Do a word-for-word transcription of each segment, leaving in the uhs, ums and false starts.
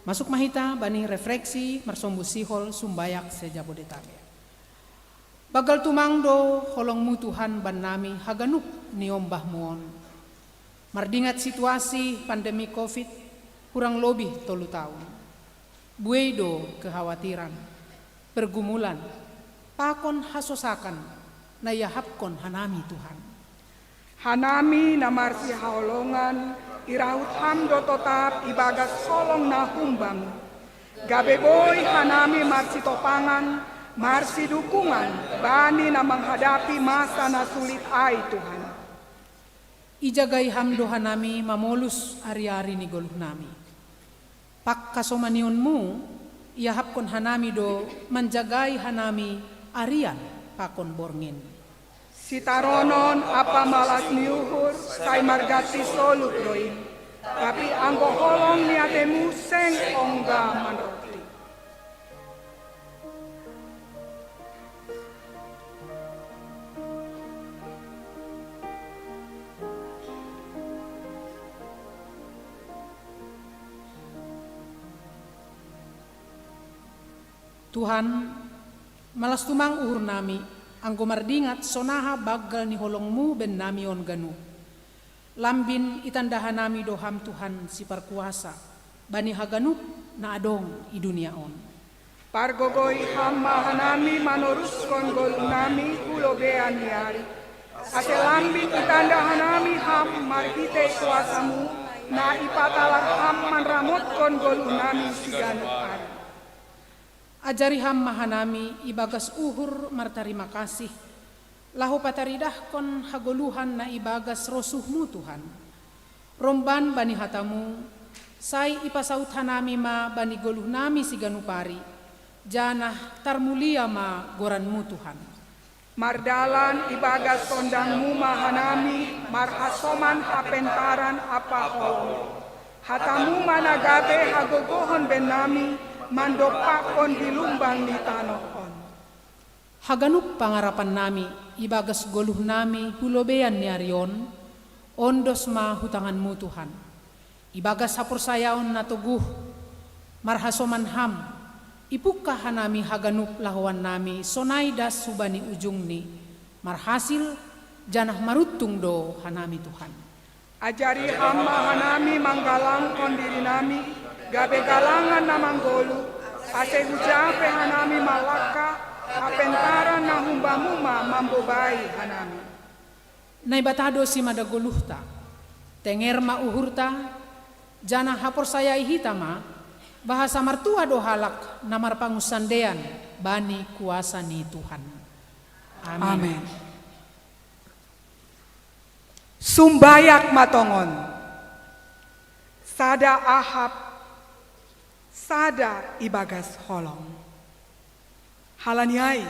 Masuk ma hita bani refleksi marsombu sihol sumbayak se-Jabodetabek. Banggal tumang do holongmu Tuhan bannami haganup niombahmu on. Mardingat situasi pandemi covid kurang lobi tolu taun. Buei do kehawatiran, pergumulan, pakon hasosakan na iahapkon hanami Tuhan. Hanami na marsihaholongan, irahut Ham do totap ibagas holong na humbamu. Gabe boi hanami marsitopangan, marsidukungan bani na manghadapi masa na sulit ai Tuhan. Ijagai Ham do hanami mamolus ari-ari ni goluhnami. Pangkasomanion-Mu iahapkon hanami do manjagai hanami arian pakon borngin. Sitaronon ampa malas ni uhur sai marganti solup do i, tapi anggo holong ni atemu seng ongga manroti. Tuhan, malas tumang uhurnami, anggo mardingat sonaha banggal ni holongmu bennami on ganup. Lambin itanda hanami do Ham Tuhan Siparkuasa, bani haganup na adong i dunia on. Pargogoi Ham ma hanami manoruskon goluhnami hu lobeian ni ari, ase lambin itanda hanami Ham marhitei kuasamu, na ipatalar Ham manramotkon goluhnami siganup ari. Ajari Ham ma hanami ibagas uhur martarima kasih, laho pataridahkon hagoluhan na ibagas rosuhmu Tuhan. Romban bani hatamu, sai ipasaut hanami ma bani goluhnami siganup ari, janah tarmulia ma goranmu Tuhan. Mardalan ibagas tondangmu ma hanami marhasoman hapentaran ampa holong. Hatamu ma na gabe hagogohon bennami mandompakkon di lumbang ni tanoh on. Haganup pangarapannami ibagas goluhnami hu lobeian ni ari on, ondos ma hu tanganmu Tuhan. Ibagas haporsayaon na toguh, marhasoman Ham, ipungkah hanami haganup lahoannami sonai das hubani ujungni, marhasil janah maruntung do hanami Tuhan. Ajari Ham ma hanami manggalangkon dirinami, gabe galangan na manggoluh, ase huja pe hanami manglangkah, hapentaran na humbamu ma mambobai hanami. Naibata do simada goluhta, tenger ma uhurta, janah haporsayai hita ma, bahasa martua do halak na marpangunsandean bani kuasa ni Tuhan. Amin. Amin. Sumbayak ma tongon. Sada ahap, sada ibagas holong. Halani ai,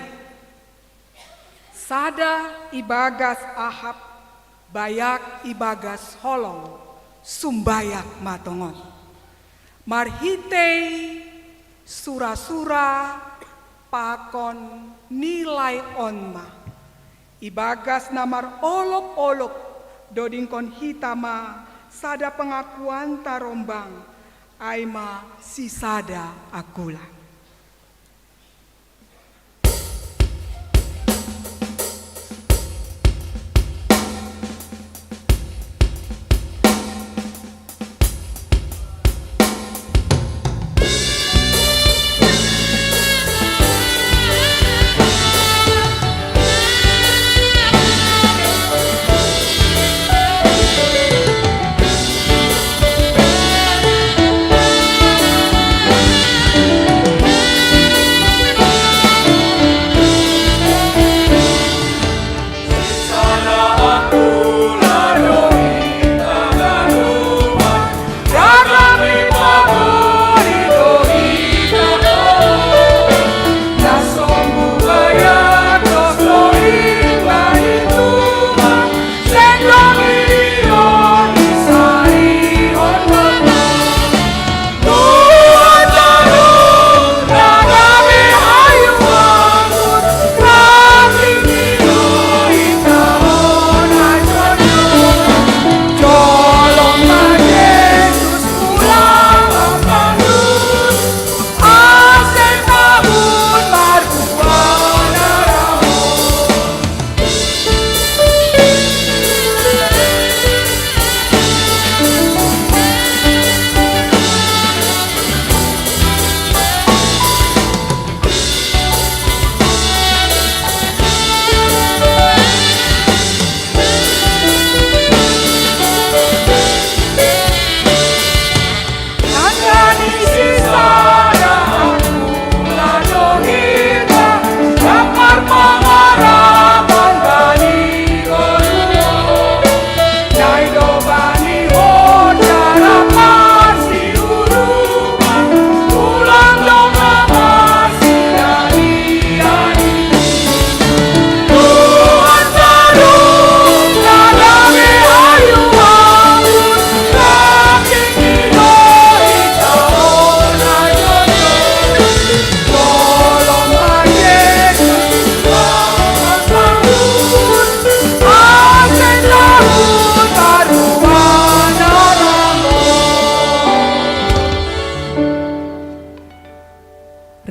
sada ibagas ahap, bayak ibagas holong, sumbayak ma tongon. Marhitei sura-sura pakon nilai on ma. Ibagas na marolop-olop dodingkon hita ma sada pengakuan tarombang, ai ma sisada angkula.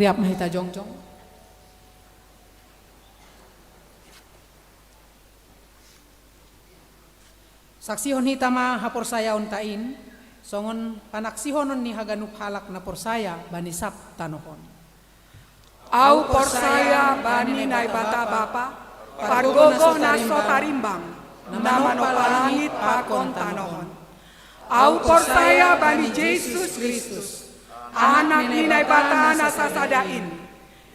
Riap ma hita jongjong. Saksihon hita ma haporsayaon ta in, songon panaksihonon ni haganup halak na porsaya bani sab tanoh on. Ahu porsaya bani Naibata Bapa, pargogoh na so tarimbang, na manompa langit pakon tanoh on. Ahu porsaya bani Jesus Kristus, Anak ni Naibata na sasada in,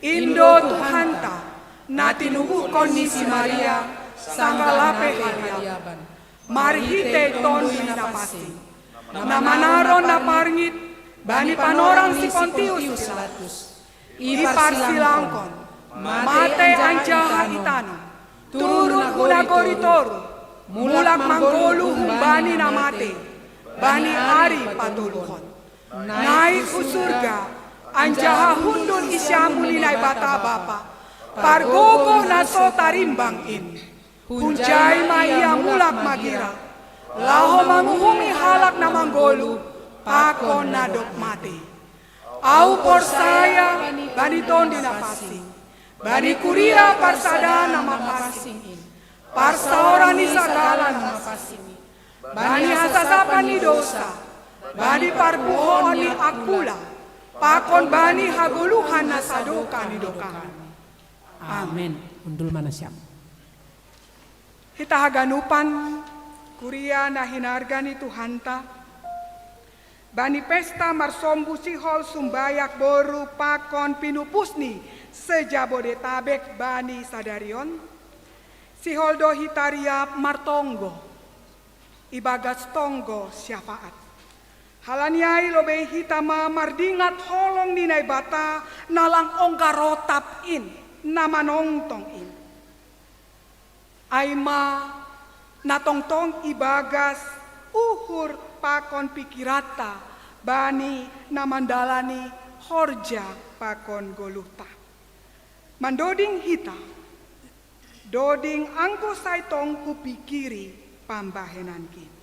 in do Tuhanta, na tinubuhkon ni si Maria, sanggah lape haliaban, marhitei Tondi Napansing, na manaron na parngit bani panorang si Pontius Pilatus, iparsilangkon, matei anjaha itanom, turun hu nagori toruh, mulak manggoluh humbani na matei, bani ari patoluhon. Naik hu surga, anjaha hundul i siamun ni Naibata Bapa, pargogoh na so tarimbang in. Hunjai ma Ia mulak magira, laho manguhumi halak na manggoluh pakon na dob matei. Ahu porsaya bani Tondi Napansing, bani kuria parsada na mapansing in, parsaoran ni sagala na mapansing in, bani hasasapan ni dousa, bani parpuhoon ni Angkula, pakon bani hagoluhan na sadokah ni dokahna. Amen. Hundul ma nasiam. Hita haganupan, kuria na hinarga ni Tuhanta, bani pesta marsombu sihol sumbayang boru pakon pinupus ni se-Jabodetabek bani sadari on, sihol do hita riap martonggo ibagas tonggo syafaat. Halani ai lobei hita ma mardingat holong ni Naibata na lang ongga rotap in, na manongtong in. Ai ma na tongtong ibagas uhur pakon pikiranta bani na mandalani horja pakon goluhta. Mandoding hita, doding anggo sai tong hupikiri pambahenanki.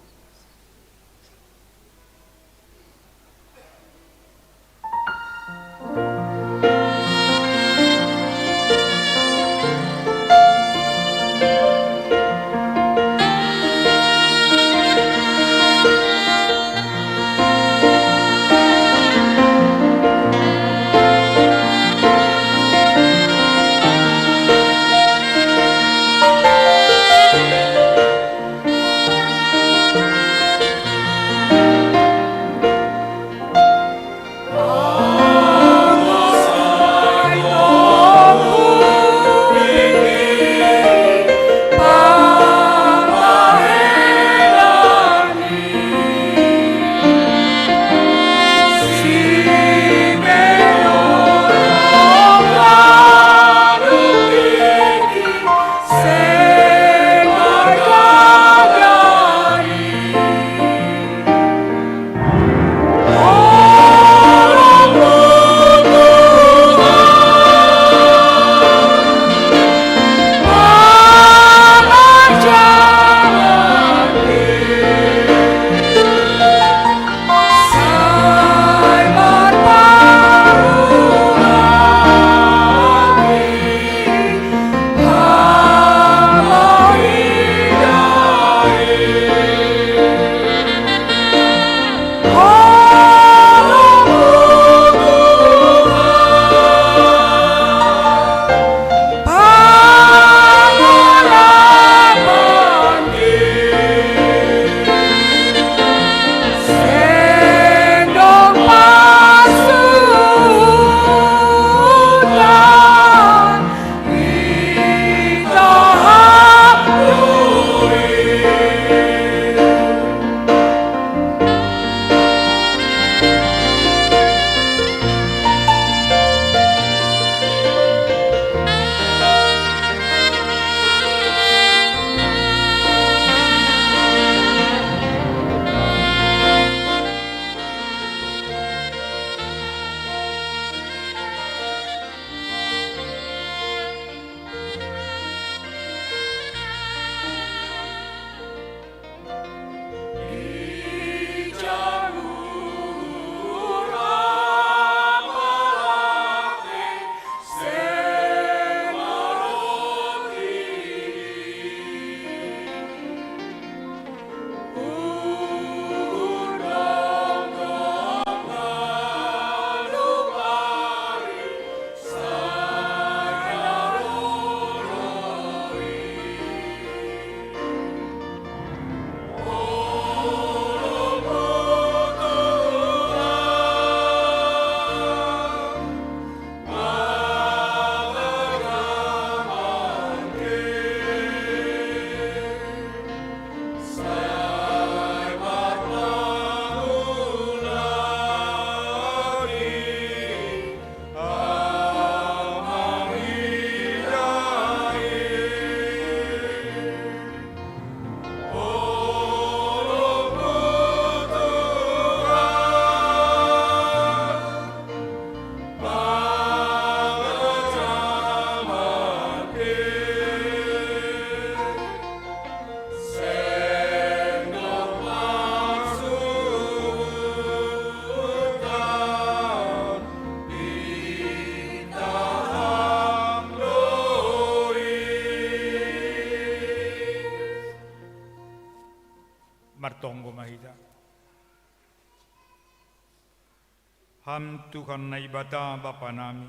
Ham Tuhan Naibata Bapa nami,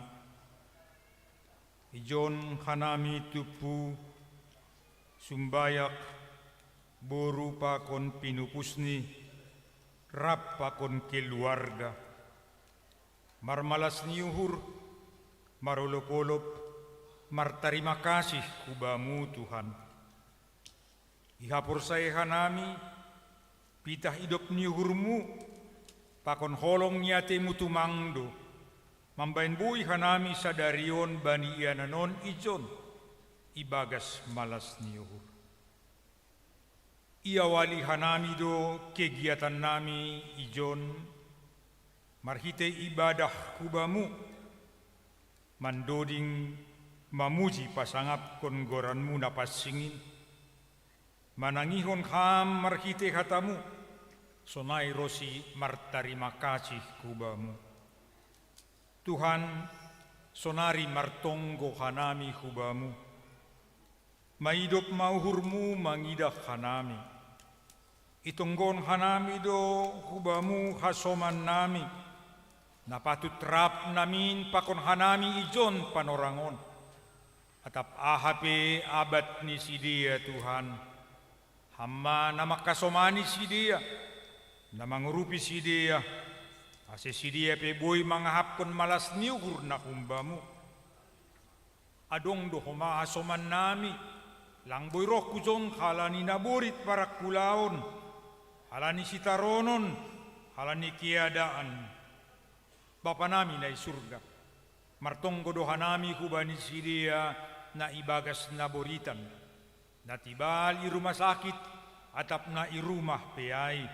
ijon hanami tumpu sumbayak, boru pakon pinupusni, rap pakon keluarga, marmalas ni uhur, marolop-olop, martarima kasih hu Bamu Tuhan. Ihaporsayahanami pitah idop ni uhurMu pakon holong ni ateiMu tumang do mambahen boi hanami sadari on bani ianan on ijon ibagas malas ni uhur. Iawali hanami do kegiatannami ijon marhitei ibadah hu Bamu, mandoding mamuji pasangapkon goranMu na pansing in, manangihon Ham marhitei hataMu, sonai ronsi martarima kasih hu Bamu. Tuhan, sonari martonggo hanami hu Bamu. Maidop ma uhurMu mangidah hanami. Itonggohon hanami do hu Bamu hasomannami, na patut rap namin pakon hanami ijon panorang on. Atap aha pe abat ni sidea Tuhan, Ham ma na manghasomani sidea, na mangurupi sidea, ase sidea pe boi mangahapkon malas ni uhur na humbaMu. Adong do homa hasomannami, lang boi roh hujon halani naborit parangkulaon, halani sitaronon, halani keadaan. Bapa nami na i surga, martonggo do hanami hubani sidea na ibagas naboritan, na tibal i rumah sakit, atap na i rumah pe ai.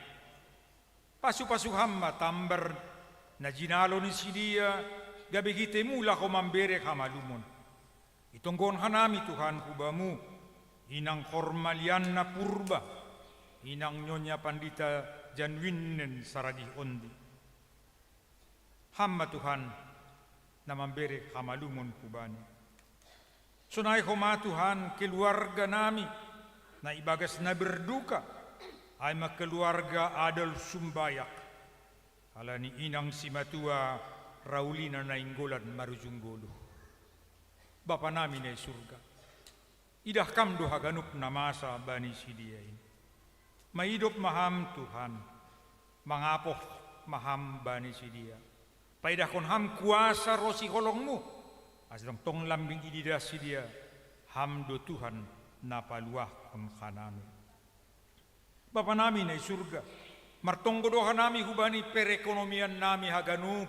Pasu-pasu Ham ma tambar na jinalo ni sidea, gabe hiteiMu laho mambere hamalumon. Itonggohon hanami Tuhan hubaMu, inang Hormalianna Purba, inang Nyonya Pandita Januinen Saragih Ondi. Ham ma Tuhan, na mambere hamalumon hubani. Sonai homa Tuhan keluarga nami, na ibagas na berduka, ai ma keluarga Adol Sumbayak, halani inang simatua Raulina Nainggolan marujung goluh. Bapa nami na i surga, idah Kam do haganup na masa bani sidea in. Maidop ma Ham Tuhan, mangapoh ma Ham bani sidea. Paidahkon Ham kuasa ronsi holongMu, ase tongtong lambing ididah sidea, Ham do Tuhan na paluahkon hanami. Bapa nami na i surga, martonggo do hanami hubani perekonomian nami haganup.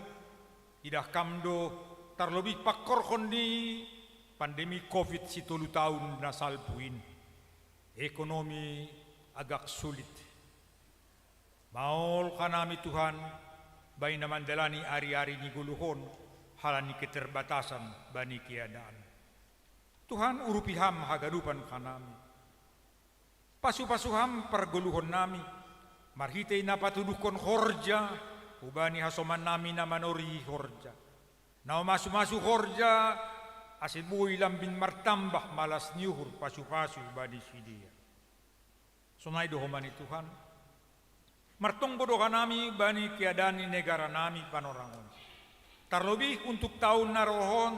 Idah Kam do, tarlobih pangkorhon ni pandemi covid sitolu taon na salpu in. Ekonomi agak sulit. Maol hanami Tuhan, bani na mandalani ari-ari ni goluh on, halani keterbatasan bani keadaan. Tuhan, urupi Ham haganupan hanami. Pasu-pasu Ham pargoluhon nami, marhitei na patuduhkon horja hubani hasoman nami na manorihi horja. Na masu-masu horja, ase boi lambin martambah malas ni uhur pasu-pasu bani sidea. Sonai do homa ni Tuhan. Martonggo do hanami bani keadaan ni negara nami panorang on. Tarlobih untuk taon na roh on,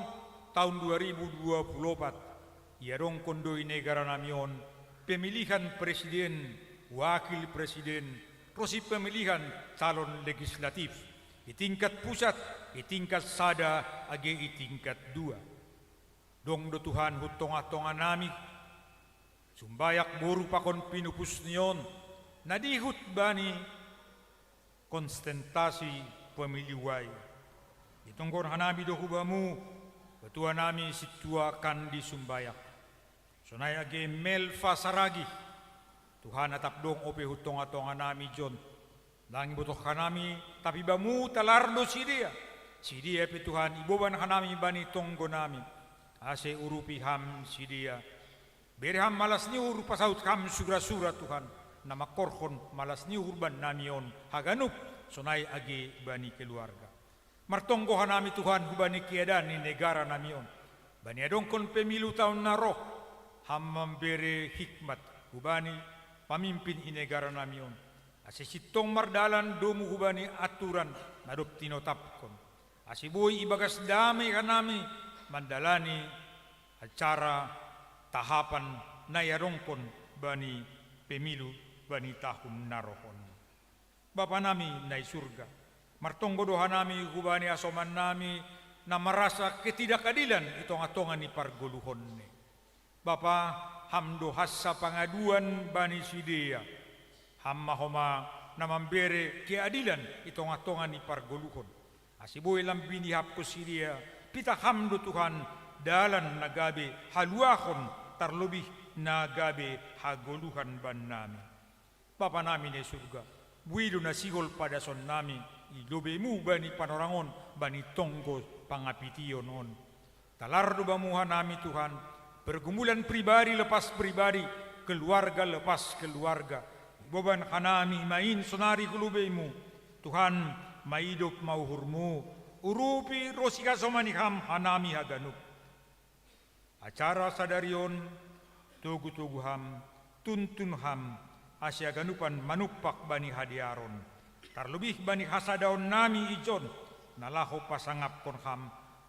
taon dua ribu dua puluh opat, iadongkon do i negara nami on pemilihan presiden, wakil presiden, ronsi pemilihan calon legislatif, i tingkat pusat, i tingkat sada age i tingkat dua. Dong do Tuhan hu tonga-tonga nami, sumbayak boru pakon pinupus ni on, na dihut bani konsultasi pemilu ai. Itonggohon hanami do hubamu, ketua nami sintua Kandi Sumbayak. Sonai age Melva Saragih, Tuhan atap dong ope hu tonga-tonga nami jon. Lang ibotoh hanami, tapi Bamu talar do sidea. Sidea pe Tuhan iboban hanami bani tonggo nami. Ase urupi Ham sidea. Bere Ham malas ni uhur pasaut Ham sura-sura Tuhan. Na mangkorhon malas ni uhur bannami on haganup, sonai age bani keluarga. Martonggo hanami Tuhan hubani keadaan ni negara nami on. Bani adongkon pemilu taon na roh, Ham mambere hikmat hubani pamimpin i negara nami on. Ase sintong mardalan domu hubani aturan na dob tinotapkon, ase boi ibagas dame hanami mandalani acara tahapan na iadongkon bani pemilu bani tahun na roh on. Bapa nami na i surga, martonggo do hanami hubani hasomannami na marasa ketidakadilan i tonga-tonga ni pargoluhonni. Bapa, Ham do hansa pangaduan bani sidea. Ham ma homa na mambere keadilan i tonga-tonga ni pargoluhon. Ase boi lam binihaphon sidea, pitah Ham do Tuhan dalan na gabe haluahon, tarlobih na gabe hagoluhan bannami. Bapa nami na i surga, buei do na sihol padasonnami i lobei-Mu bani panorang on, bani tonggo pangapition on. Talar do Bamu hanami Tuhan, pergumulan pribadi lepas pribadi, keluarga lepas keluarga. Iboban hanami ma in sonari hu lobei-Mu. Tuhan, maidop ma uhur-Mu, urupi ronsi hasomani Ham hanami haganup. Acara sadari on, togu-togu Ham, tuntun Ham, ase haganupan manumpak bani hadearon. Tarlobih bani hasadaonnami ijon, na laho pasangapkon Ham,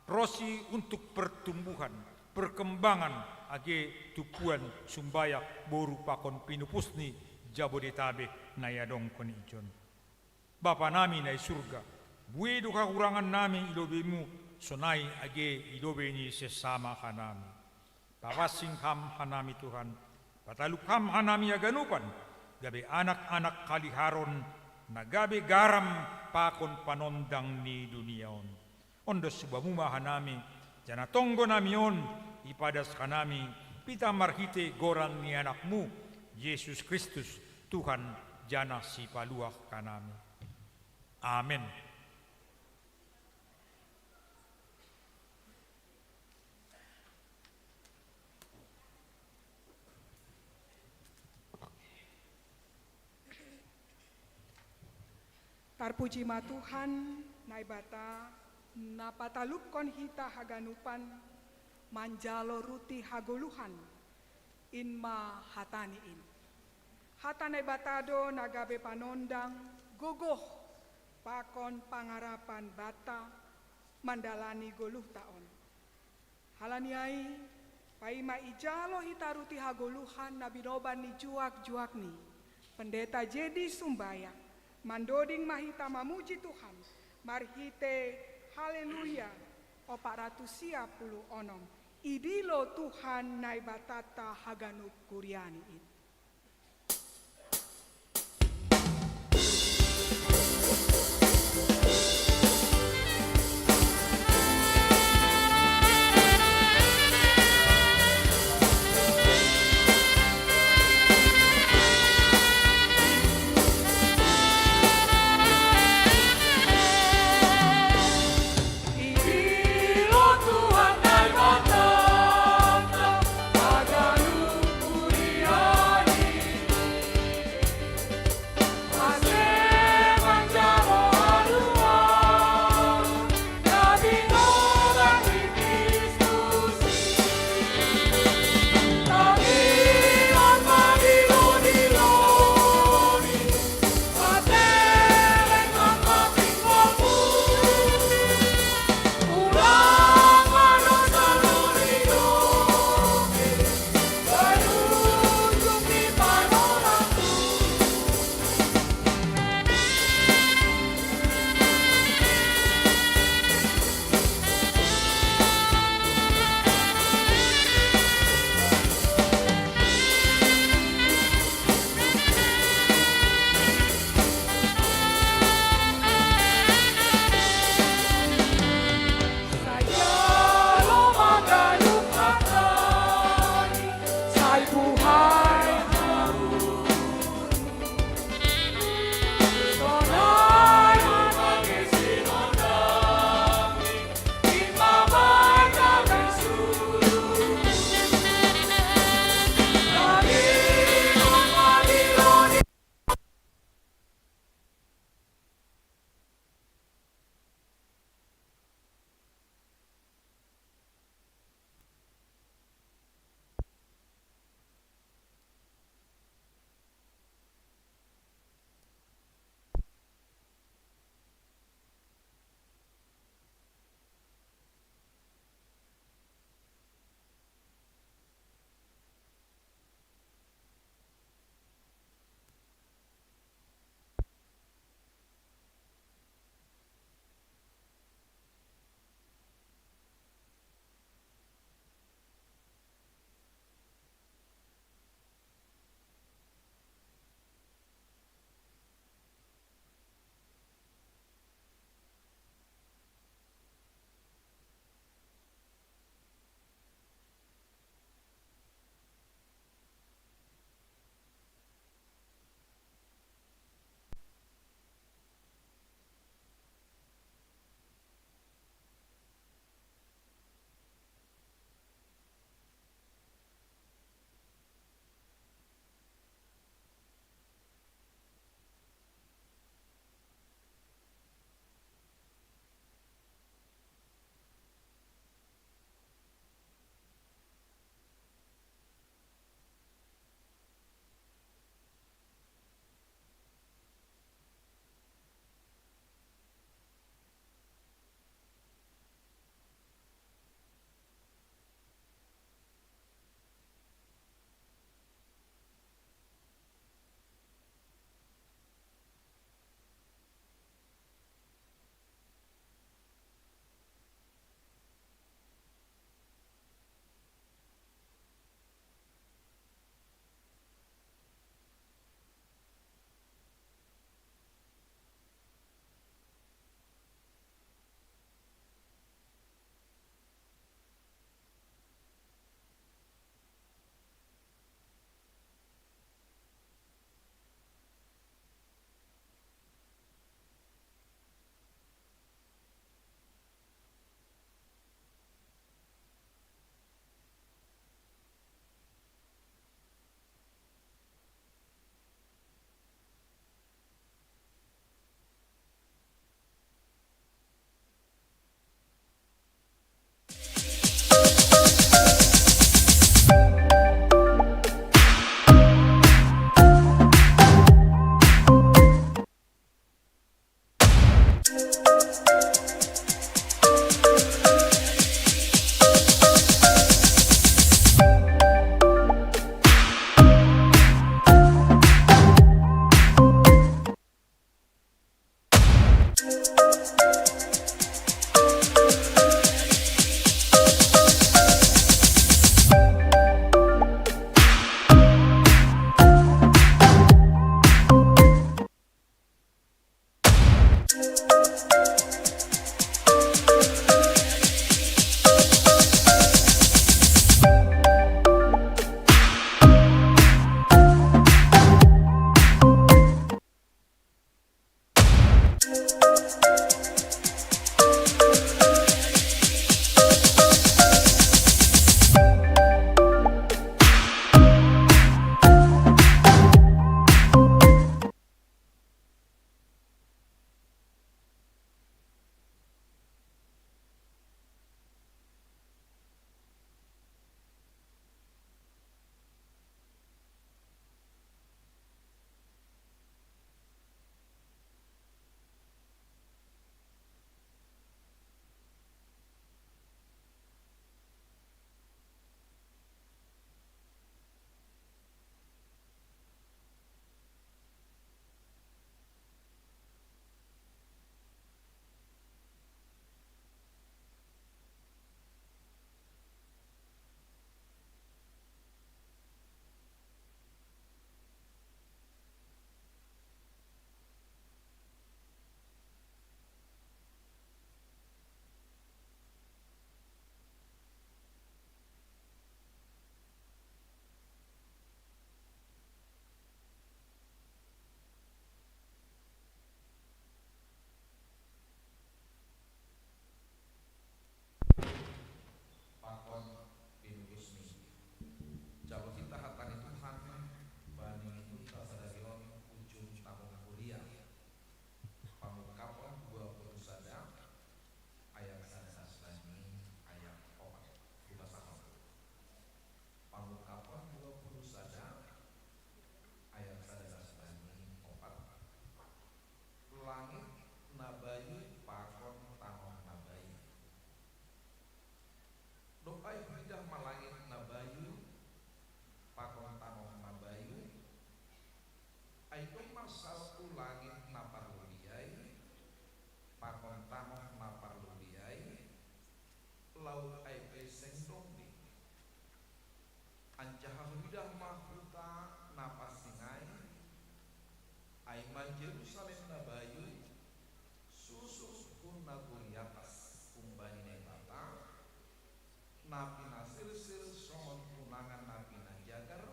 ronsi untuk pertumbuhan, perkembangan age tumpuan sumbayak boru pakon pinupus ni Jabodetabek na iadongkon ijon. Bapa nami na i surga, buei do hahurangannami i lobei-Mu, sonai age i lobei ni sesama hanami. Papansing Ham hanami Tuhan, patalup Ham hanami haganupan, gabe anak-anak haliharon, na gabe garam pakon panondang ni dunia on. Ondos hubamu ma hanami, janah tonggo nami on ipadas hanami, pitah marhitei goran ni Anak-Mu, Jesus Kristus, Tuhan janah Sipaluah hanami. Amen. Tarpuji ma Tuhan, Naibata, na patalupkon hita haganupan manjalo ruti hagoluhan, in ma hata-Ni in. Hata Naibata do na gabe panondang, gogoh, pakon pangarapan banta, mandalani goluhta on. Halani ai, paima ijalo hita ruti hagoluhan na binoban ni juak-juak-Ni, Pendeta J D Sumbayak, mandoding ma hita mamuji Tuhan, marhitei Haleluya, opat ratus sia puluh onom, idilo Tuhan Naibatanta haganup kuria-Ni in. Nagoriatas umbani Naibata, na pinasirsir songon unangan na pinajagar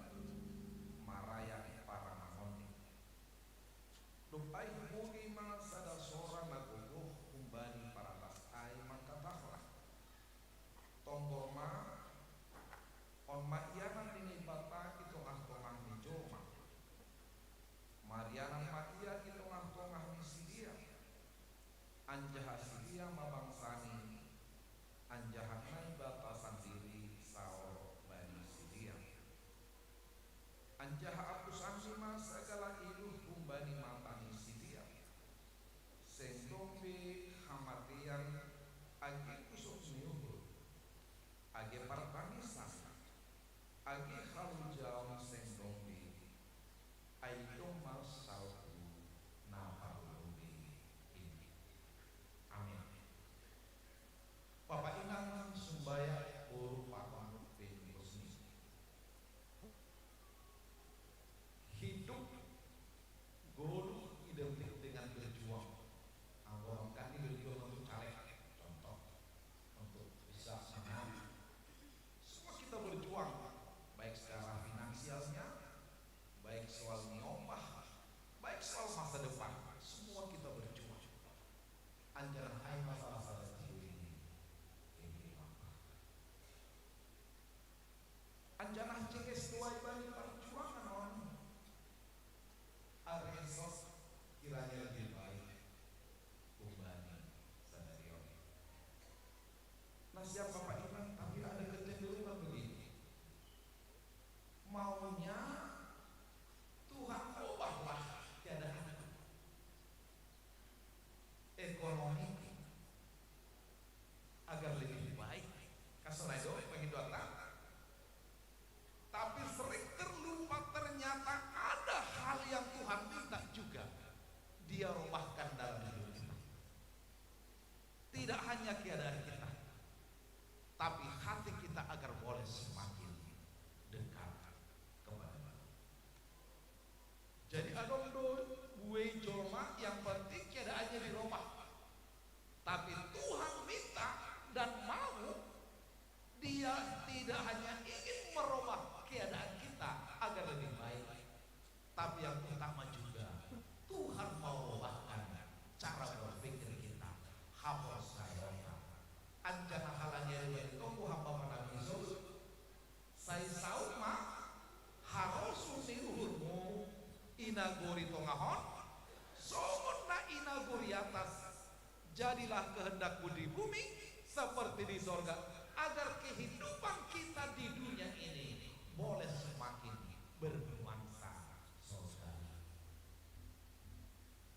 maraya parangamonni. Dob ai hubogei ma sada sora na gogoh umbani paratas ai mangkatahon: Tonggor ma, on ma ianan ni Naibata i tongah-tongah ni jolma. Marianan ma ia i tongah-tongah ni sidea, anjaha sidea ma bangsani, anjaha Naibata sandiri saor bani sidea. Anjaha apusanni ma sagala iluh humbani mata ni sidea. Seng dong be hamatean age pusok ni uhur, age partangisan, age halujaon seng dong be, ai domma salpu na parlobei i. Amin. Bapa inang sumbayang boru pakon pengurus ni. Hidup goluh identik dengan berjuang. Anggo kan ini berjuang untuk caleg, contoh, untuk bisa menang. Semua kita berjuang, baik secara finansialnya, baik soal niombah, baik soal masa depan, semua kita berjuang. Anjaha ai masalah sada jiu ini. Ini apa? Anjaha jeges do ai bani parjuangan on. Aresos kiranya lebih baik umbani sadari on. Nah, siap Bapak Imam, tapi ada kecenderungan begini. Maunya Tuhan ubahlah keadaan ekonomi agar lebih baik. Kasonai do, begitu. Tapi sering terlupa, ternyata ada hal yang Tuhan minta juga Dia robahkan dalam hidup kita. Tidak hanya keadaan kita, tapi hati kita agar boleh semakin dekat kepada Dia. Jadi adong do buei jolma yang penting keadaannya dirobah. Tapi Tuhan minta dan mau, Dia tidak hanya ingin merubah keadaan kita agar lebih baik, tapi yang utama juga Tuhan mau ubahkan cara berpikir kita. Haporseaon. Anjaha halani i, bani tonggo hamba panamiso, sai saut ma harosuh ni uhurmu i nagori tongah on, songon na i nagori atas. Jadilah kehendak-Mu di bumi seperti di sorga, agar kehidupan kita di dunia ini boleh semakin bernuansa sorgawi.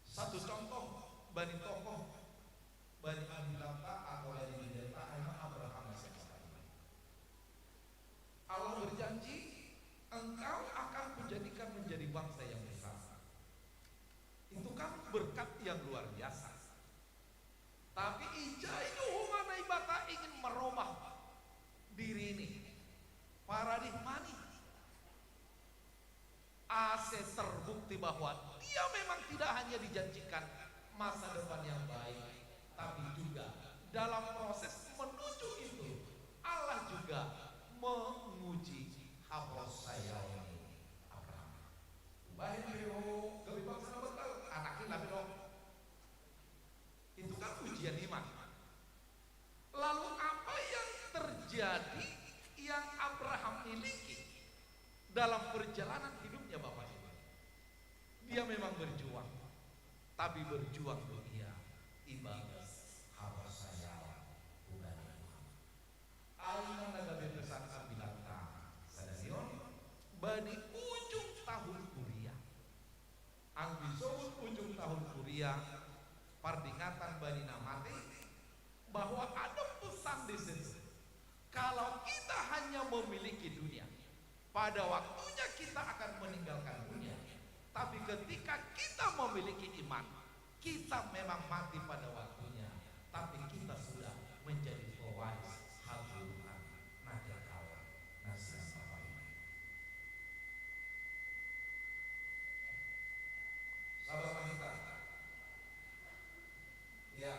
Satu contoh, bani tokoh, bani ambilanta atau bani pendeta, anak Abraham. Allah berjanji, "Engkau akan kujadikan menjadi bangsa yang besar." Itu kan berkat yang luar biasa. Tapi ijai do homa Naibata ingin merubah diri ini, paradigma ni. Ase terbukti bahwa Dia memang tidak hanya dijanjikan masa depan yang baik, tapi juga dalam proses menuju itu, Allah juga menguji haporseaon ni Abraham. Bahen pe ho gabe bangsa na berkat, anak i lape do. Itu kan ujian iman. Lalu apa yang terjadi, yang Abraham miliki dalam perjalanan hidupnya, Bapak Ibu? Dia memang berjuang, tapi berjuang do ia ibagas haporseaon. Ai ma na gabe pesan ambilanta sadari on, bani ujung tahun kuliah. Anggo disebut ujung tahun kuliah, peringatan bani na mate, bahwa ada pesan di situ. Kalau kita hanya memiliki dunia, pada waktunya kita akan meninggalkan dunia. Tapi ketika kita memiliki iman, kita memang mati pada waktunya, tapi kita sudah menjadi pewaris haturan na kekal na sian Bapa i. Sabar ma hita. Ya.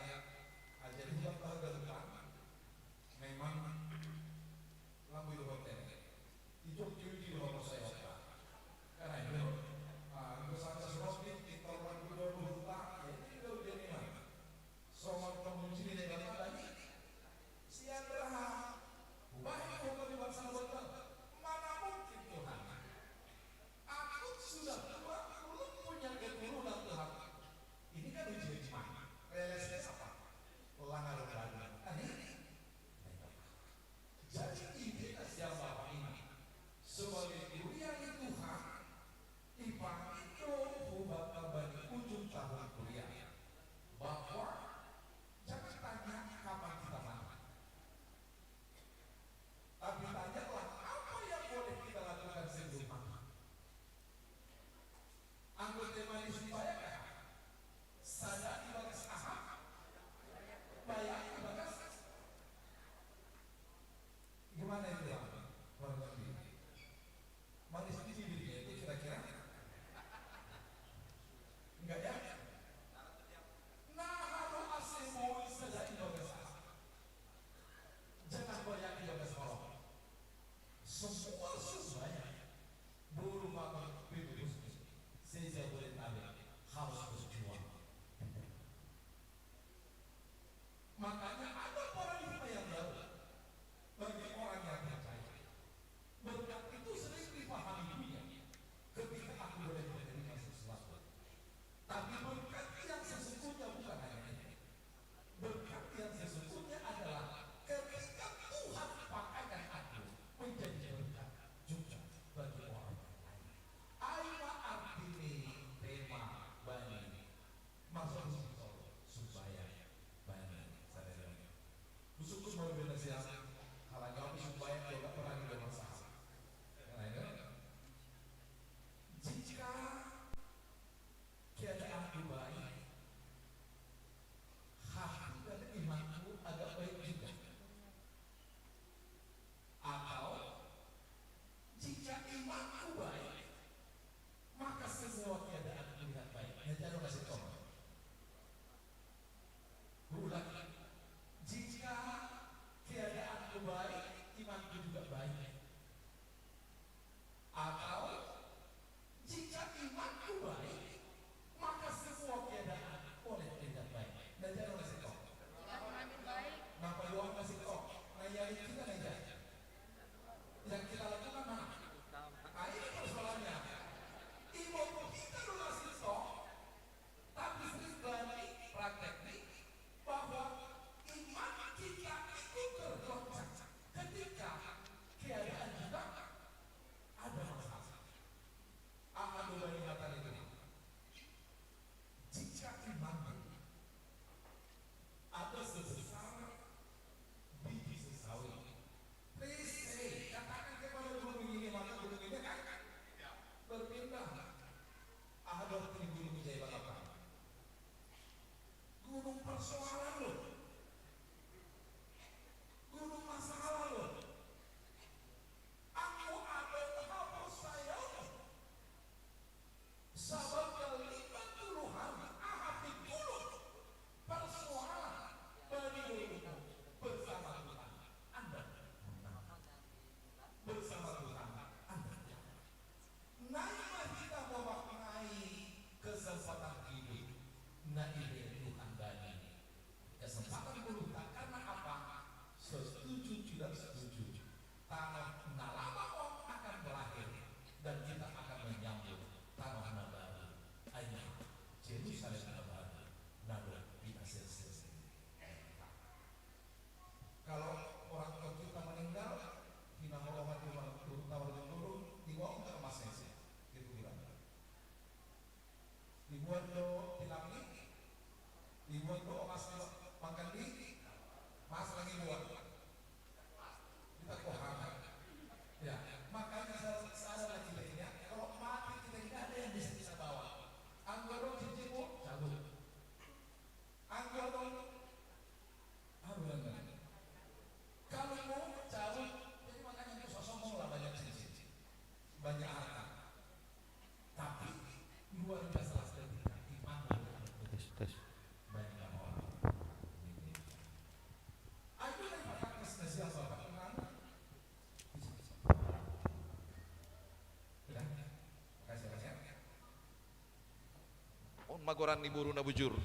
Magoran ni buru na bujur.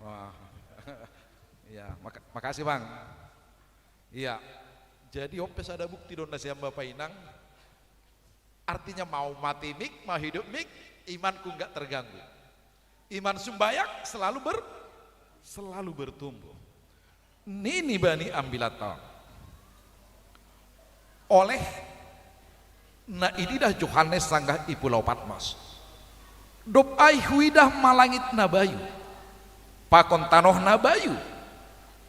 Wah. Ya, maka- makasih, Bang. Iya. Jadi ompes ada bukti don na sian Bapa Inang. Artinya, mau mati mik, mau hidup mik, imanku nggak terganggu. Iman sumbayak selalu ber selalu bertumbuh. Nini bani ambilat on. Oleh na ididah Johannes sanggah i Pulau Patmos. Dob ai huidah ma langit na bayu, pakon tanoh na bayu,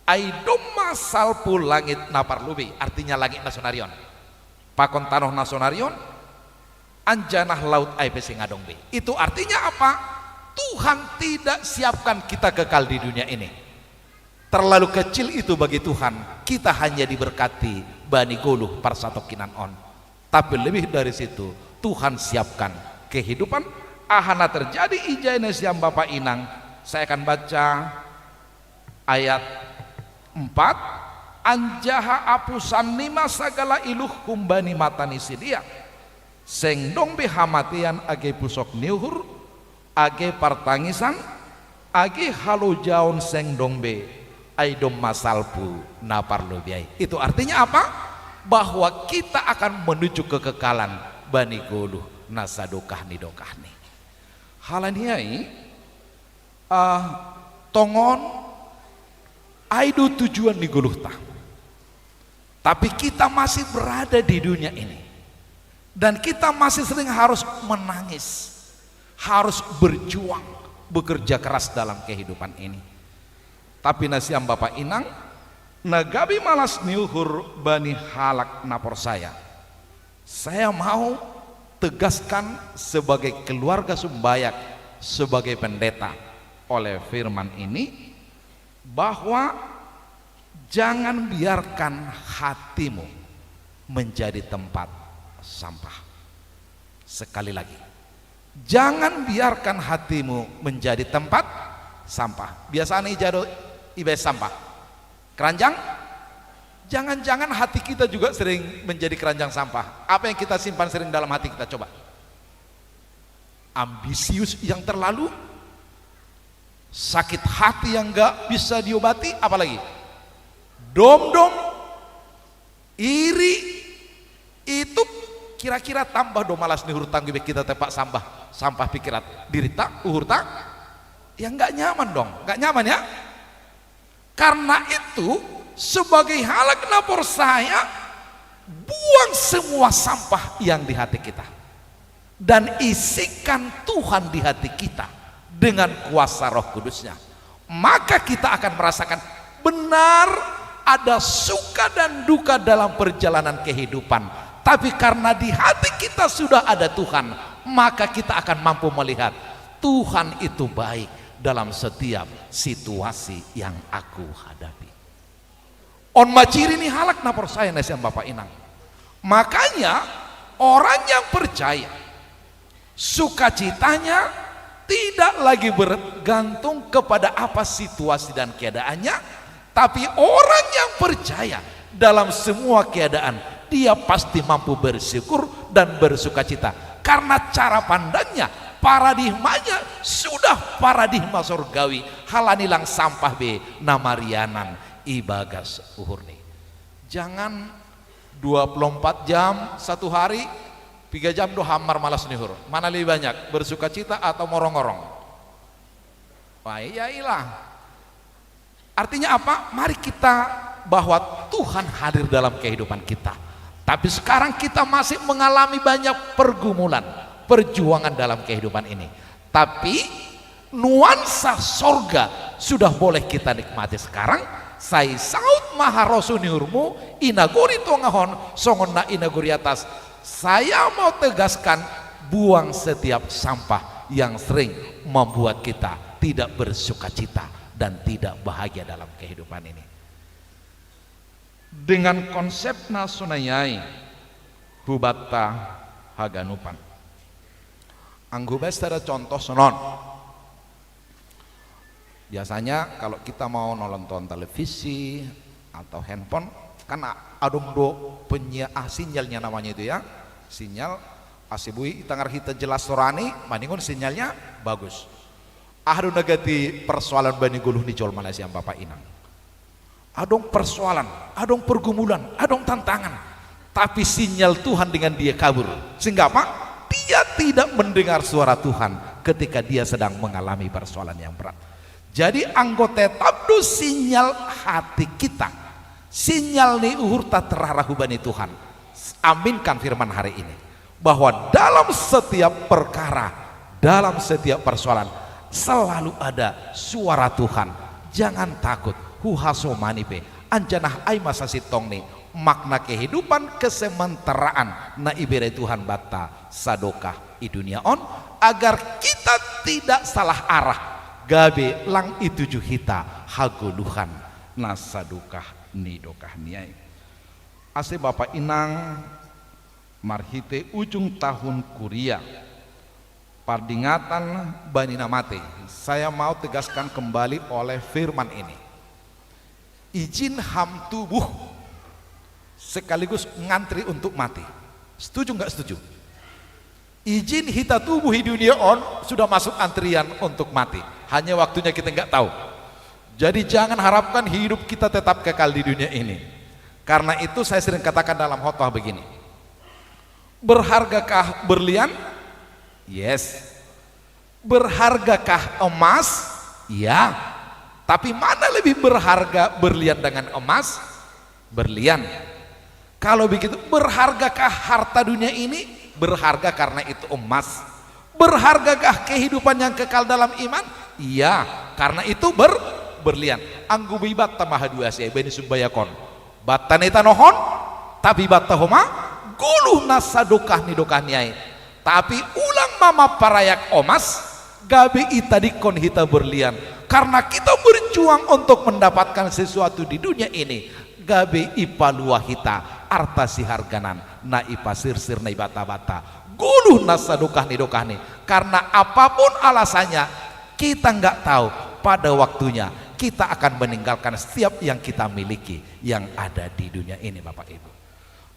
ai domma salpu langit na parlobei, artinya langit na sonari on, pakon tanoh na sonari on, anjanah laut ai pe seng adong be. Itu artinya apa? Tuhan tidak siapkan kita kekal di dunia ini. Terlalu kecil itu bagi Tuhan. Kita hanya diberkati bani goluh parsatokinan on. Tapi lebih dari situ, Tuhan siapkan kehidupan. Aha na terjadi ijai na sian Bapa Inang? Saya akan baca ayat empat. Anjaha apusan ni ma sagala iluh humbani mata ni sidea. Seng dong be hamatean age pusok ni uhur, age partangisan, age halojaon seng dong be, ai domma salpu na parlobei ai. Itu artinya apa? Bahwa kita akan menuju kekekalan bani goluh na sadokah ni dokahni. Halani ai, ah, tongon, ai do tujuan ni goluhta. Tapi kita masih berada di dunia ini. Dan kita masih sering harus menangis, harus berjuang, bekerja keras dalam kehidupan ini. Tapi na sian Bapa Inang, na gabe malas ni uhur bani halak na porsaya. Saya mau tegaskan sebagai keluarga sumbayak, sebagai pendeta, oleh firman ini, bahwa jangan biarkan hatimu menjadi tempat sampah. Sekali lagi, jangan biarkan hatimu menjadi tempat sampah. Biasana ija do ibaen sampah? Keranjang? Jangan-jangan hati kita juga sering menjadi keranjang sampah. Apa yang kita simpan sering dalam hati kita, coba? Ambisius yang terlalu, sakit hati yang nggak bisa diobati, apalagi? Domdom, iri, itu kira-kira tambah do malas ni uhur, tanggo be kita tempat sampah, sampah pikiran dirita, uhurta, ya nggak nyaman dong, nggak nyaman ya. Karena itu, sebagai halak na porsaya, buang semua sampah yang di hati kita dan isikan Tuhan di hati kita dengan kuasa Roh Kudus-Nya. Maka kita akan merasakan benar ada suka dan duka dalam perjalanan kehidupan. Tapi karena di hati kita sudah ada Tuhan, maka kita akan mampu melihat Tuhan itu baik dalam setiap situasi yang aku hadapi. On ma ciri ni halak na porsaya na sian Bapa Inang. Makanya orang yang percaya, sukacitanya tidak lagi bergantung kepada apa situasi dan keadaannya, tapi orang yang percaya dalam semua keadaan, dia pasti mampu bersyukur dan bersukacita. Karena cara pandangnya, paradigmanya sudah paradigma sorgawi, halani lang sampah be na marianan i bagas uhurni. Jangan dua puluh empat jam satu hari, tiga jam do hammar malas ni uhur. Mana lebih banyak, bersukacita atau morongorong? Wah, iya ilah. Artinya apa? Mari kita, bahwa Tuhan hadir dalam kehidupan kita. Tapi sekarang kita masih mengalami banyak pergumulan, perjuangan dalam kehidupan ini. Tapi nuansa sorga sudah boleh kita nikmati sekarang. Sai saut ma harosuh ni uhurmu i nagori tongah on songon na i nagori atas. Saya mau tegaskan, buang setiap sampah yang sering membuat kita tidak bersukacita dan tidak bahagia dalam kehidupan ini. Dengan konsep na sonai ai, hubanta haganupan. Anggo hubaen sada contoh sonon. Biasanya kalau kita mau nonton televisi atau handphone, kan a- adong do penyi- ah, sinyalnya namanya itu ya. Sinyal, ase boi itangar hita jelas sorani, maningon sinyalnya bagus. Aduh, negati persoalan bani goluh ni jolma nasiam bapa inang. Adong persoalan, adong pergumulan, adong tantangan. Tapi sinyal Tuhan dengan dia kabur. Sehingga apa? Dia tidak mendengar suara Tuhan ketika dia sedang mengalami persoalan yang berat. Jadi anggo tetap do sinyal hati kita, sinyal ni uhurta terarah hubani Tuhan. Aminkan firman hari ini, bahwa dalam setiap perkara, dalam setiap persoalan, selalu ada suara Tuhan. Jangan takut, huhasomani pe. Anjanah ai ma sasintongni, makna kehidupan kesementaraan na ibere Tuhan banta sadokah i dunia on, agar kita tidak salah arah, gabe lang ituju hita hagoluhan na sadokah ni dokah ni ai. Ase bapa inang, marhite ujung tahun kuria, pardingatan bani na mate, saya mau tegaskan kembali oleh firman ini. Izin ham tubuh sekaligus ngantri untuk mati. Setuju nggak setuju? Izin hita tubuh di dunia on sudah masuk antrian untuk mati. Hanya waktunya kita nggak tahu. Jadi jangan harapkan hidup kita tetap kekal di dunia ini. Karena itu saya sering katakan dalam khotbah begini. Berhargakah berlian? Yes. Berhargakah emas? Ya. Tapi mana lebih berharga, berlian dengan emas? Berlian. Kalau begitu, berhargakah harta dunia ini? Berharga karena itu emas. Berhargakah kehidupan yang kekal dalam iman? Iya, karena itu ber-, berlian. Anggo be ibanta ma haduasi ai bani sumbayakon. Banta na itanohon, tapi banta homa, goluh na sadokah ni dokah ni ai. Tapi ulang ma mamparayak emas, gabe itadingkon hita berlian. Karena kita berjuang untuk mendapatkan sesuatu di dunia ini, gabe ipalua hita arta siharganan na ipasirsir Naibata banta. Goluh na sadokah ni dokah ni. Karena apapun alasannya, kita nggak tahu pada waktunya kita akan meninggalkan setiap yang kita miliki yang ada di dunia ini, Bapak Ibu.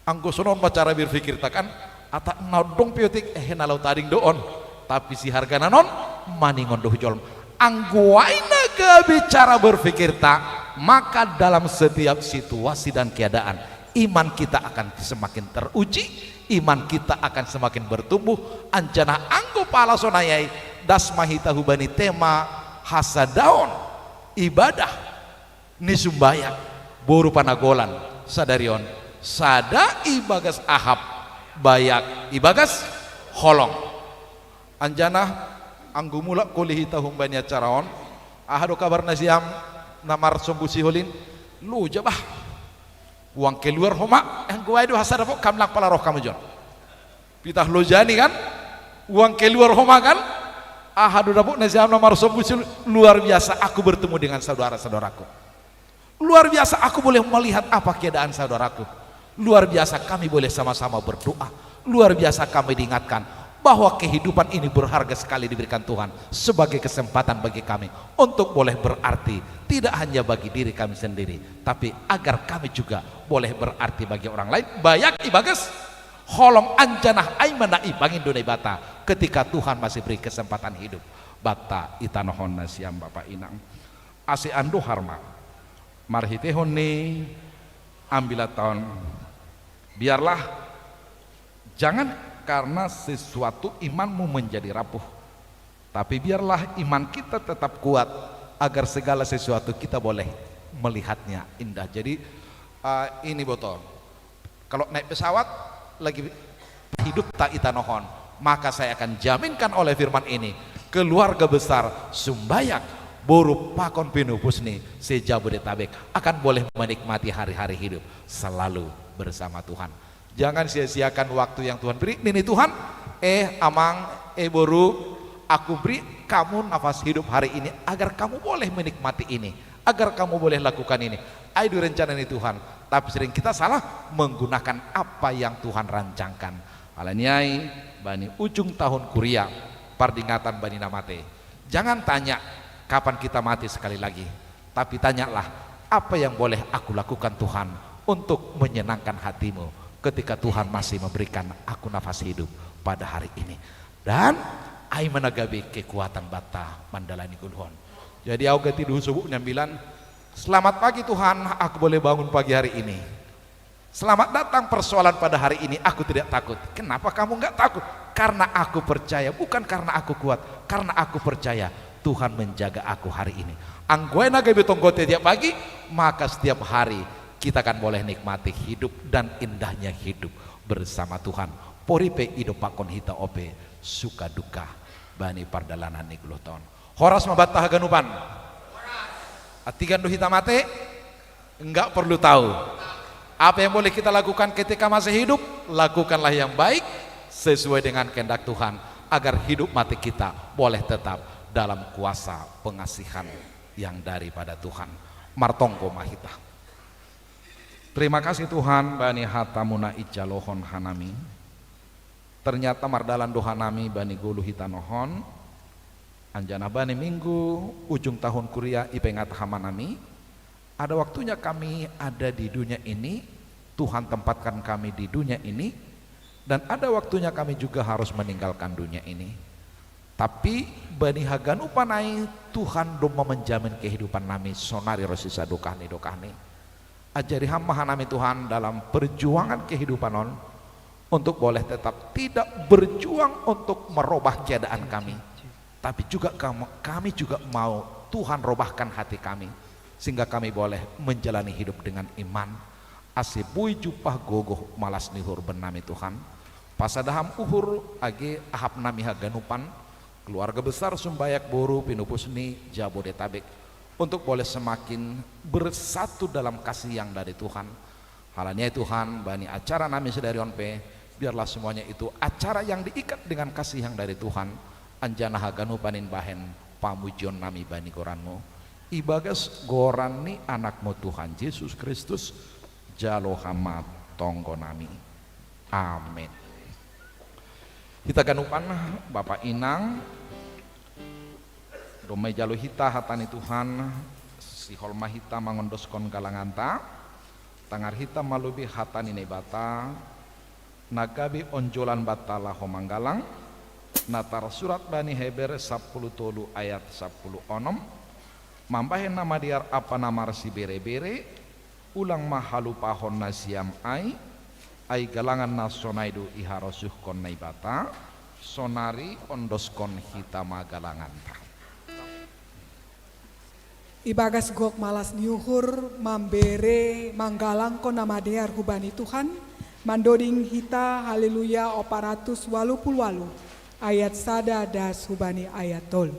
Anggo sonon ma cara berpikirta kan, ata na dong pe otik, eh, na laho tading do on. Tapi siharganan on maningon do jolma. Anggo ai na gabe cara berpikirta, maka dalam setiap situasi dan keadaan, iman kita akan semakin teruji, iman kita akan semakin bertumbuh. Anjanah anggo pala sonai ai, das ma hita hubani tema hasadaon ibadah ni sumbayak boru panagolan sadari on, sada ibagas ahap, bayak ibagas holong. Anjanah anggo mulak koli hita humbani acara on, aha do kabar nasiam na marsombu siholin? Loja bah. Uang keluar homa, anggo ai do hasada po kam lang pala roh kam jon. Pitah loja ni kan? Uang keluar homa kan? Aha do dapot nasiam na marsombu siholin? Luar biasa, aku bertemu dengan saudara-saudaraku. Luar biasa, aku boleh melihat apa keadaan saudaraku. Luar biasa, kami boleh sama-sama berdoa. Luar biasa, kami diingatkan bahwa kehidupan ini berharga sekali diberikan Tuhan sebagai kesempatan bagi kami untuk boleh berarti, tidak hanya bagi diri kami sendiri, tapi agar kami juga boleh berarti bagi orang lain. Bayak ibagas holong, anjanah ai ma na ipangindo Naibata ketika Tuhan masih beri kesempatan hidup banta itanohon nasiam bapa inang. Ase andohar ma marhitehon ni ambilan on, biarlah, jangan karena sesuatu imanmu menjadi rapuh, tapi biarlah iman kita tetap kuat, agar segala sesuatu kita boleh melihatnya indah. Jadi, eh, ini botol. Kalau naik pesawat, lagi hidupta itanohon, maka saya akan jaminkan oleh firman ini, keluarga besar Sumbayak, boru pakon pinupus ni se-Jabodetabek akan boleh menikmati hari-hari hidup selalu bersama Tuhan. Jangan sia-siakan waktu yang Tuhan beri. Nini Tuhan, eh amang, eh boru, aku beri kamu nafas hidup hari ini agar kamu boleh menikmati ini, agar kamu boleh lakukan ini. Ai do rencana ni Tuhan, tapi sering kita salah menggunakan apa yang Tuhan rancangkan. Alani ai, bani ujung tahun kuria, pardingatan bani na mate. Jangan tanya kapan kita mati sekali lagi, tapi tanyalah, apa yang boleh aku lakukan Tuhan untuk menyenangkan hatimu ketika Tuhan masih memberikan aku nafas hidup pada hari ini. Dan Ai managabe kekuatan bata mandalani goluhon. Jadi au gati duhu subuh nyambilan, "Selamat pagi Tuhan, aku boleh bangun pagi hari ini. Selamat datang persoalan pada hari ini, aku tidak takut." Kenapa kamu nggak takut? Karena aku percaya, bukan karena aku kuat, karena aku percaya Tuhan menjaga aku hari ini. Anggoe nagabe tonggote tiap pagi, maka setiap hari kita akan boleh nikmati hidup dan indahnya hidup bersama Tuhan. Poripe idopakkon hita ope suka duka bani pardalanan ni goluhta on. Horas ma banta haganupan. Antigan do hita mate? Enggak perlu tahu. Apa yang boleh kita lakukan ketika masih hidup? Lakukanlah yang baik sesuai dengan kehendak Tuhan, agar hidup mati kita boleh tetap dalam kuasa pengasihan yang daripada Tuhan. Martonggo ma hita. Terima kasih Tuhan bani hata-Mu na ijalohon hanami. Ternyata mardalan do hanami bani goluh i tanoh on. Anjaha bani minggu ujung tahun kuria ipengat Ham hanami, ada waktunya kami ada di dunia ini, Tuhan tempatkan kami di dunia ini, dan ada waktunya kami juga harus meninggalkan dunia ini. Tapi bani haganupan ai Tuhan domma menjamin kehidupan nami sonari ro sisa dokah ni dokah ni. Ajari Ham ma hanami Tuhan dalam perjuangan kehidupan on, untuk boleh tetap tidak berjuang untuk merubah keadaan kami, tapi juga kam-, kami juga mau Tuhan robahkan hati kami, sehingga kami boleh menjalani hidup dengan iman, ase boi jumpah gogoh malas ni uhur bannami Tuhan. Pasada Ham uhur age ahap nami haganupan, keluarga besar Sumbayak Boru Pinopus ni Jabodetabek, untuk boleh semakin bersatu dalam kasih yang dari Tuhan. Halani ai Tuhan, bani acara nami sadari on pe, biarlah semuanya itu acara yang diikat dengan kasih yang dari Tuhan, anjaha haganupan in bahen pamujion nami bani goran-Mu. Ibagas goran ni Anak-Mu Tuhan Jesus Kristus, jalo Ham ma tonggo nami. Amin. Hita ganupan, Bapa Inang, domma ijalo hita hata ni Tuhan, sihol ma hita mangondoskon galanganta, tangar hita ma lobei hata ni Naibata, na gabe onjolan banta laho manggalang, na tarsurat bani Heber sampulu tolu ayat sampulu onom, mambahen na madear ampa na marsibere-bere, ulang ma halupahon nasiam ai, ai galangan na sonai do iharosuhkon Naibata, sonari ondoskon hita ma galanganta. Ibagas gok malas ni uhur, mambere, manggalangkon na madear hubani Tuhan, mandoding hita Haleluya opat ratus walu pulu walu, ayat sada das hubani ayat tolu.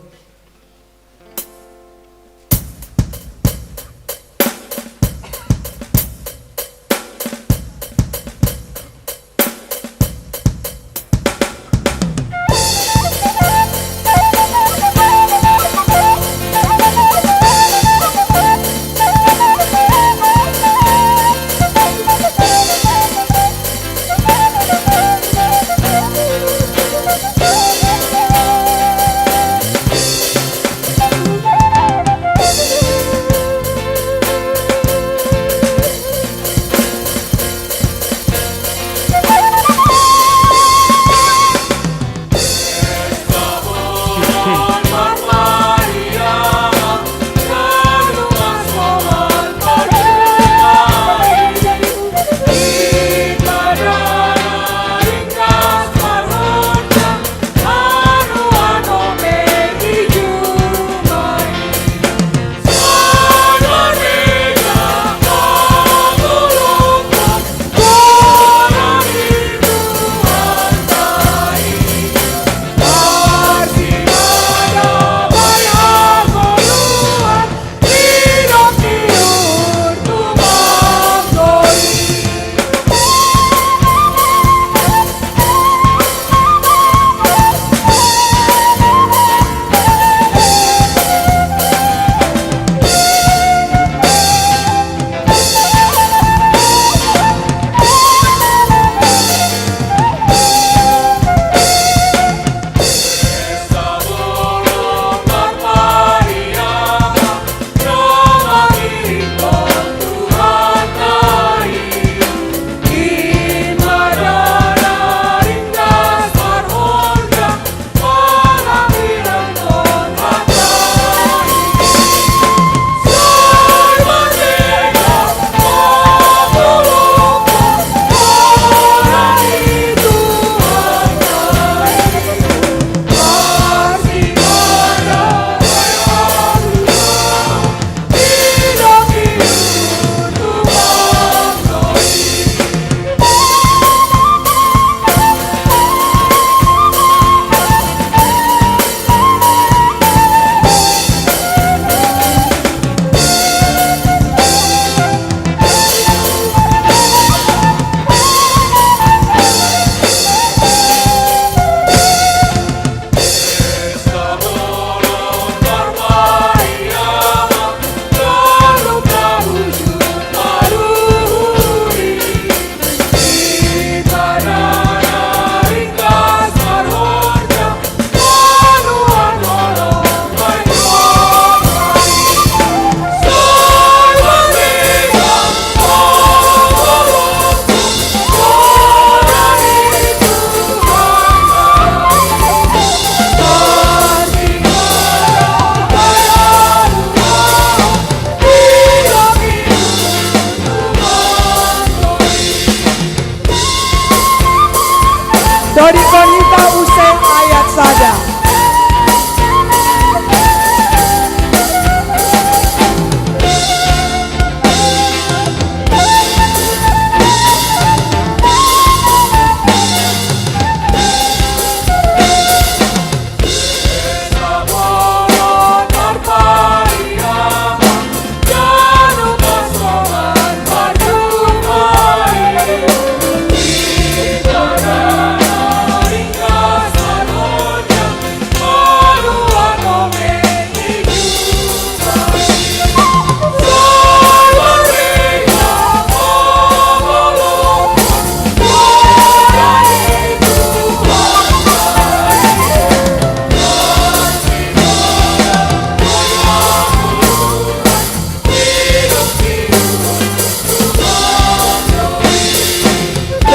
Dipangita usai ayat sada.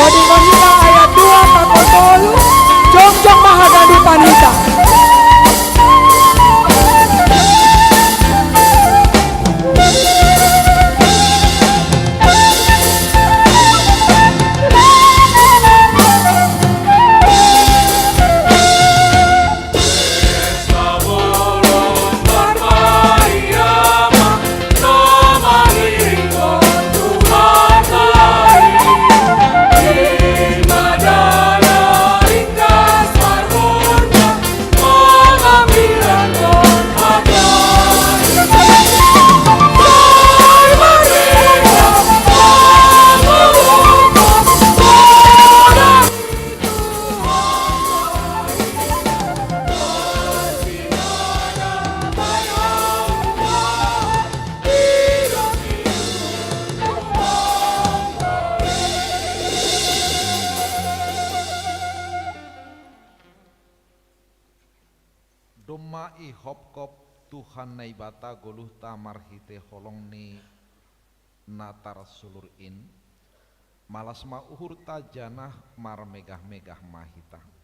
Dipangita ayat dua, pakotolu, jongjong mahaga dipangita. Domma ihopkop Tuhan Naibata goluhta marhite holong ni natar sulur in, malas ma uhurta janah marmegah-megah ma hita.